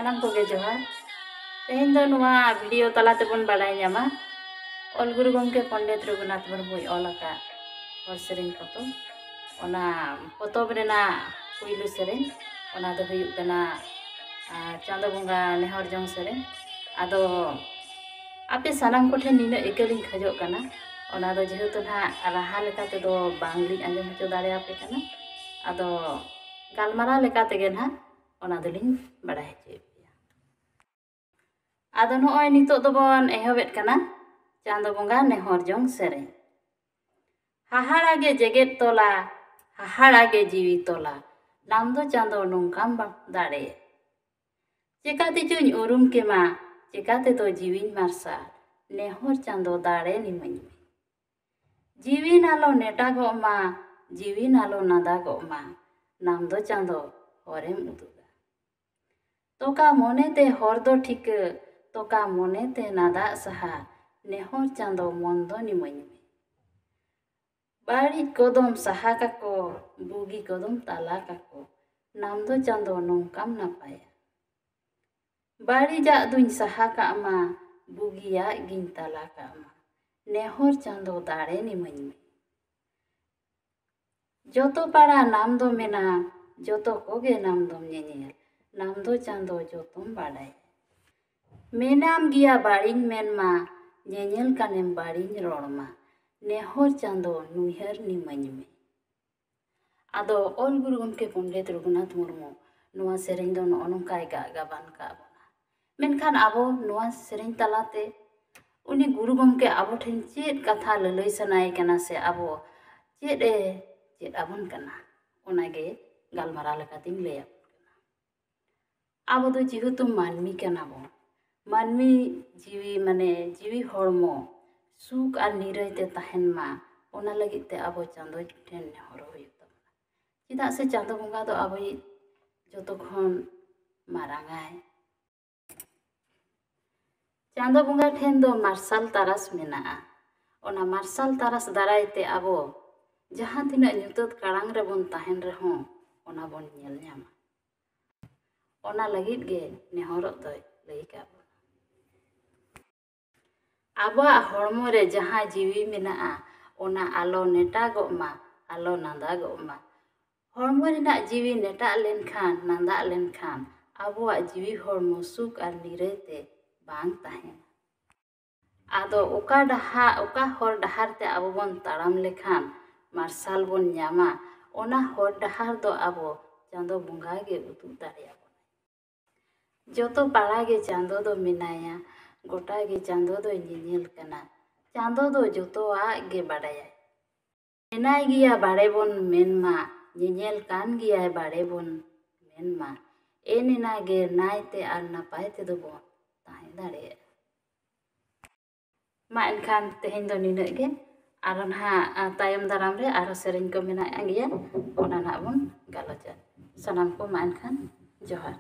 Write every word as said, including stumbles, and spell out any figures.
ᱥᱟᱱᱟᱢ ᱠᱚᱜᱮ ᱡᱚᱦᱟᱨ᱾ ᱛᱮᱦᱮᱧ ᱫᱚ ᱱᱚᱣᱟ ᱵᱷᱤᱰᱤᱭᱳ ᱛᱟᱞᱟ ᱛᱮᱵᱚᱱ ᱵᱟᱲᱟᱭ ᱧᱟᱢᱟ ᱚᱞ ᱜᱩᱨᱩ ᱜᱚᱢᱠᱮ ᱯᱚᱱᱰᱤᱛ ᱨᱚᱜᱷᱩᱱᱟᱛᱷ ᱢᱩᱨᱢᱩᱭ ᱚᱞ ᱟᱠᱟᱫ ᱦᱚᱲ ᱥᱮᱨᱮᱧ ᱯᱚᱛᱚᱵ, ᱚᱱᱟ ᱯᱚᱛᱚᱵ ᱨᱮᱱᱟᱜ ᱯᱩᱭᱞᱩ ᱥᱮᱨᱮᱧ, ᱚᱱᱟ ᱫᱚ ᱦᱩᱭᱩᱜ ᱠᱟᱱᱟ ᱟᱨ ᱪᱟᱸᱫᱚ ᱵᱚᱸᱜᱟ ᱱᱮᱦᱚᱨ ᱡᱚᱝ ᱥᱮᱨᱮᱧ᱾ ᱟᱫᱚ ᱟᱯᱮ ᱥᱟᱱᱟᱢ ᱠᱚᱴᱷᱮᱱ ᱱᱤᱱᱟᱹᱜ ᱤᱠᱟᱹ ᱞᱤᱧ ᱠᱷᱚᱡᱚᱜ ᱠᱟᱱᱟ, ᱚᱱᱟ ᱫᱚ ᱡᱮᱦᱮᱛᱩ ᱱᱟᱦᱟᱜ ᱨᱟᱦᱟ ᱞᱮᱠᱟ ᱛᱮᱫᱚ ᱵᱟᱝᱞᱤᱧ ᱟᱸᱡᱚᱢ ᱦᱚᱪᱚ ᱫᱟᱲᱮᱭᱟᱯᱮ ᱠᱟᱱᱟ, ᱟᱫᱚ ᱜᱟᱞᱢᱟᱨᱟᱣ ᱞᱮᱠᱟ ᱛᱮᱜᱮ ᱱᱟᱦᱟᱜ ᱚᱱᱟ ᱫᱚᱞᱤᱧ ᱵᱟᱲᱟᱭ ᱦᱚᱪᱚᱭᱮᱫ ᱯᱮᱭᱟ᱾ ᱟᱫᱚ ᱱᱚᱜᱼᱚᱭ ᱱᱤᱛᱚᱜ ᱫᱚᱵᱚᱱ ᱮᱦᱚᱵᱮᱫ ᱠᱟᱱᱟ ᱪᱟᱸᱫᱚ ᱵᱚᱸᱜᱟ ᱱᱮᱦᱚᱨ ᱡᱚᱝ ᱥᱮᱨᱮᱧ᱾ ᱦᱟᱦᱟᱲᱟ ᱜᱮ ᱡᱮᱜᱮᱫ ᱛᱚᱞᱟ, ᱦᱟᱦᱟᱲᱟ ᱜᱮ ᱡᱤᱣᱤ ᱛᱚᱞᱟ, ᱱᱟᱢ ᱫᱚ ᱪᱟᱸᱫᱚ ᱱᱚᱝᱠᱟᱢ ᱵᱟ-, ᱫᱟᱲᱮ᱾ ᱪᱮᱠᱟ ᱛᱮᱪᱚᱧ ᱩᱨᱩᱢ ᱠᱮᱢᱟ, ᱪᱮᱠᱟ ᱛᱮᱫᱚ ᱡᱤᱣᱤᱧ ᱢᱟᱨᱥᱟᱞ, ᱱᱮᱦᱚᱨ ᱪᱟᱸᱫᱚ ᱫᱟᱲᱮ ᱱᱤᱢᱟᱹᱧ ᱢᱮ᱾ ᱡᱤᱣᱤ ᱱᱟᱞᱚ ᱱᱮᱴᱟᱜᱚᱜ ᱢᱟ, ᱡᱤᱣᱤ ᱱᱟᱞᱚ ᱱᱟᱫᱟᱜᱚᱜ ᱢᱟ, ᱱᱟᱢ ᱫᱚ ᱪᱟᱸᱫᱚ ᱦᱚᱨᱮᱢ ᱩᱫᱩᱜᱟ᱾ ᱛᱚᱠᱟ ᱢᱚᱱᱮᱛᱮ ᱦᱚᱨ ᱫᱚ ᱴᱷᱤᱠᱟᱹ, ᱛᱚᱠᱟ ᱢᱚᱱᱮᱛᱮ ᱱᱟᱫᱟᱜ ᱥᱟᱦᱟ, ᱱᱮᱦᱚᱨ ᱪᱟᱸᱫᱚ ᱢᱚᱱ ᱫᱚ ᱱᱤᱢᱟᱹᱧ ᱢᱮ᱾ ᱵᱟᱹᱲᱤᱡ ᱠᱚᱫᱚᱢ ᱥᱟᱦᱟ ᱠᱟᱠᱚ, ᱵᱩᱜᱤ ᱠᱚᱫᱚᱢ ᱛᱟᱞᱟ ᱠᱟᱠᱚ, ᱱᱟᱢ ᱫᱚ ᱪᱟᱸᱫᱚ ᱱᱚᱝᱠᱟᱢ ᱱᱟᱯᱟᱭᱟ᱾ ᱵᱟᱹᱲᱤᱡᱟᱜ ᱫᱩᱧ ᱥᱟᱦᱟ ᱠᱟᱜ ᱢᱟ, ᱵᱩᱜᱤᱭᱟᱜ ᱜᱤᱧ ᱛᱟᱞᱟ ᱠᱟᱜ ᱢᱟ, ᱱᱮᱦᱚᱨ ᱪᱟᱸᱫᱚ ᱫᱟᱲᱮ ᱱᱤᱢᱟᱹᱧ ᱢᱮ᱾ ᱡᱚᱛᱚ ᱯᱟᱲᱟ ᱱᱟᱢ ᱫᱚ ᱢᱮᱱᱟᱢ, ᱡᱚᱛᱚ ᱠᱚᱜᱮ ᱱᱟᱢ ᱫᱚᱢ ᱧᱮᱧᱮᱞ, ᱱᱟᱢ ᱫᱚ ᱪᱟᱸᱫᱚ ᱡᱚᱛᱚᱢ ᱵᱟᱰᱟᱭᱟ᱾ ᱢᱮᱱᱟᱢ ᱜᱮᱭᱟ ᱵᱟᱹᱲᱤᱧ ᱢᱮᱱ ᱢᱟ, ᱧᱮᱧᱮᱞ ᱠᱟᱱᱮᱢ ᱵᱟᱹᱲᱤᱧ ᱨᱚᱲ ᱢᱟ, ᱱᱮᱦᱚᱨ ᱪᱟᱸᱫᱚ ᱱᱩᱭᱦᱟᱹᱨ ᱱᱤᱢᱟᱹᱧ ᱢᱮ᱾ ᱟᱫᱚ ᱚᱞ ᱜᱩᱨᱩ ᱜᱚᱢᱠᱮ ᱯᱚᱱᱰᱤᱛ ᱨᱚᱜᱷᱩᱱᱟᱛᱷ ᱢᱩᱨᱢᱩ ᱱᱚᱣᱟ ᱥᱮᱨᱮᱧ ᱫᱚ ᱱᱚᱜᱼᱚ ᱱᱚᱝᱠᱟᱭ ᱜᱟᱜ ᱜᱟᱵᱟᱱ ᱠᱟᱜ ᱵᱚᱱᱟ᱾ ᱢᱮᱱᱠᱷᱟᱱ ᱟᱵᱚ ᱱᱚᱣᱟ ᱥᱮᱨᱮᱧ ᱛᱟᱞᱟᱛᱮ ᱩᱱᱤ ᱜᱩᱨᱩ ᱜᱚᱢᱠᱮ ᱟᱵᱚ ᱴᱷᱮᱱ ᱪᱮᱫ ᱠᱟᱛᱷᱟ ᱞᱟᱹᱞᱟᱹᱭ ᱥᱟᱱᱟᱭᱮ ᱠᱟᱱᱟ ᱥᱮ ᱟᱵᱚ ᱪᱮᱫ ᱮ ᱪᱮᱫ ᱟᱵᱚᱱ ᱠᱟᱱᱟ, ᱚᱱᱟᱜᱮ ᱜᱟᱞᱢᱟᱨᱟᱣ ᱞᱮᱠᱟᱛᱤᱧ ᱞᱟᱹᱭ ᱟᱵᱚᱱ ᱠᱟᱱᱟ᱾ ᱟᱵᱚ ᱫᱚ ᱡᱮᱦᱮᱛᱩ ᱢᱟᱹᱱᱢᱤ ᱠᱟᱱᱟ ᱵᱚᱱ, ᱢᱟᱹᱱᱢᱤ ᱡᱤᱣᱤ ᱢᱟᱱᱮ ᱡᱤᱣᱤ ᱦᱚᱲᱢᱚ ᱥᱩᱠ ᱟᱨ ᱱᱤᱨᱟᱹᱭ ᱛᱮ ᱛᱟᱦᱮᱱ ᱢᱟ, ᱚᱱᱟ ᱞᱟᱹᱜᱤᱫ ᱛᱮ ᱟᱵᱚ ᱪᱟᱸᱫᱚ ᱴᱷᱮᱱ ᱱᱮᱦᱚᱨᱚᱜ ᱦᱩᱭᱩᱜ ᱛᱟᱵᱚᱱᱟ᱾ ᱪᱮᱫᱟᱜ ᱥᱮ ᱪᱟᱸᱫᱚ ᱵᱚᱸᱜᱟ ᱫᱚ ᱟᱵᱚᱭᱤᱡ ᱡᱚᱛᱚ ᱠᱷᱚᱱ ᱢᱟᱨᱟᱝᱟᱭ᱾ ᱪᱟᱸᱫᱚ ᱵᱚᱸᱜᱟ ᱴᱷᱮᱱ ᱫᱚ ᱢᱟᱨᱥᱟᱞ ᱛᱟᱨᱟᱥ ᱢᱮᱱᱟᱜᱼᱟ᱾ ᱚᱱᱟ ᱢᱟᱨᱥᱟᱞ ᱛᱟᱨᱟᱥ ᱫᱟᱨᱟᱭ ᱛᱮ ᱟᱵᱚ ᱡᱟᱦᱟᱸ ᱛᱤᱱᱟᱹᱜ ᱧᱩᱛᱟᱹᱛ ᱠᱟᱲᱟᱝ ᱨᱮᱵᱚᱱ ᱛᱟᱦᱮᱱ ᱨᱮᱦᱚᱸ, ᱚᱱᱟ ᱵᱚᱱ ᱧᱮᱞ ᱧᱟᱢᱟ᱾ ᱚᱱᱟ ᱞᱟᱹᱜᱤᱫ ᱜᱮ ᱱᱮᱦᱚᱨᱚᱜ ᱫᱚᱭ ᱞᱟᱹᱭ ᱟᱠᱟᱫ ᱵᱚᱱᱟ᱾ ᱟᱵᱚᱣᱟᱜ ᱦᱚᱲᱢᱚ ᱨᱮ ᱡᱟᱦᱟᱸ ᱡᱤᱣᱤ ᱢᱮᱱᱟᱜᱼᱟ, ᱚᱱᱟ ᱟᱞᱚ ᱱᱮᱴᱟᱜᱚᱜ ᱢᱟ, ᱟᱞᱚ ᱱᱟᱸᱫᱟᱜᱚᱜ ᱢᱟ᱾ ᱦᱚᱲᱢᱚ ᱨᱮᱱᱟᱜ ᱡᱤᱣᱤ ᱱᱮᱴᱟᱜ ᱞᱮᱱᱠᱷᱟᱱ, ᱱᱟᱸᱫᱟᱜ ᱞᱮᱱᱠᱷᱟᱱ ᱟᱵᱚᱣᱟᱜ ᱡᱤᱣᱤ ᱦᱚᱲᱢᱚ ᱥᱩᱠ ᱟᱨ ᱱᱤᱨᱟᱹᱭ ᱛᱮ ᱵᱟᱝ ᱛᱟᱦᱮᱱᱟ᱾ ᱟᱫᱚ ᱚᱠᱟ ᱰᱟᱦᱟᱨ, ᱚᱠᱟ ᱦᱚᱨ ᱰᱟᱦᱟᱨ ᱛᱮ ᱟᱵᱚ ᱵᱚᱱ ᱛᱟᱲᱟᱢ ᱞᱮᱠᱷᱟᱱ ᱢᱟᱨᱥᱟᱞ ᱵᱚᱱ ᱧᱟᱢᱟ, ᱚᱱᱟ ᱦᱚᱨ ᱰᱟᱦᱟᱨ ᱫᱚ ᱟᱵᱚ ᱪᱟᱸᱫᱚ ᱵᱚᱸᱜᱟ ᱜᱮ ᱩᱫᱩᱜ ᱫᱟᱲᱮᱭᱟᱵᱚᱱᱟ᱾ ᱡᱚᱛᱚ ᱯᱟᱲᱟ ᱜᱮ ᱪᱟᱸᱫᱚ ᱫᱚ ᱢᱮᱱᱟᱭᱟ, ᱜᱚᱴᱟ ᱜᱮ ᱪᱟᱸᱫᱚ ᱫᱚᱭ ᱧᱮᱧᱮᱞ ᱠᱟᱱᱟ᱾ ᱪᱟᱸᱫᱚ ᱫᱚ ᱡᱚᱛᱚᱣᱟᱜ ᱜᱮ ᱵᱟᱰᱟᱭᱟᱭ᱾ ᱢᱮᱱᱟᱭ ᱜᱮᱭᱟ ᱵᱟᱲᱮ ᱵᱚᱱ ᱢᱮᱱᱢᱟ, ᱧᱮᱧᱮᱞ ᱠᱟᱱ ᱜᱮᱭᱟᱭ ᱵᱟᱲᱮ ᱵᱚᱱ ᱢᱮᱱᱢᱟ᱾ ᱮᱱ ᱮᱱᱟ ᱜᱮ ᱱᱟᱭᱛᱮ ᱟᱨ ᱱᱟᱯᱟᱭ ᱛᱮᱫᱚ ᱵᱚᱱ ᱛᱟᱦᱮᱸ ᱫᱟᱲᱮᱭᱟᱜᱼᱟ᱾ ᱢᱟ ᱮᱱᱠᱷᱟᱱ ᱛᱮᱦᱮᱧ ᱫᱚ ᱱᱤᱱᱟᱹᱜ ᱜᱮ᱾ ᱟᱨᱚ ᱱᱟᱦᱟᱜ, ᱟ, ᱛᱟᱭᱚᱢ ᱫᱟᱨᱟᱢ ᱨᱮ ᱟᱨᱚ ᱥᱮᱨᱮᱧ ᱠᱚ ᱢᱮᱱᱟᱜ ᱜᱮᱭᱟ, ᱚᱱᱟ ᱱᱟᱦᱟᱜ ᱵᱚᱱ ᱜᱟᱞᱚᱪᱟ᱾ ᱥᱟᱱᱟᱢ ᱠᱚ ᱢᱟ ᱮᱱᱠᱷᱟᱱ ᱡᱚᱦᱟᱨ᱾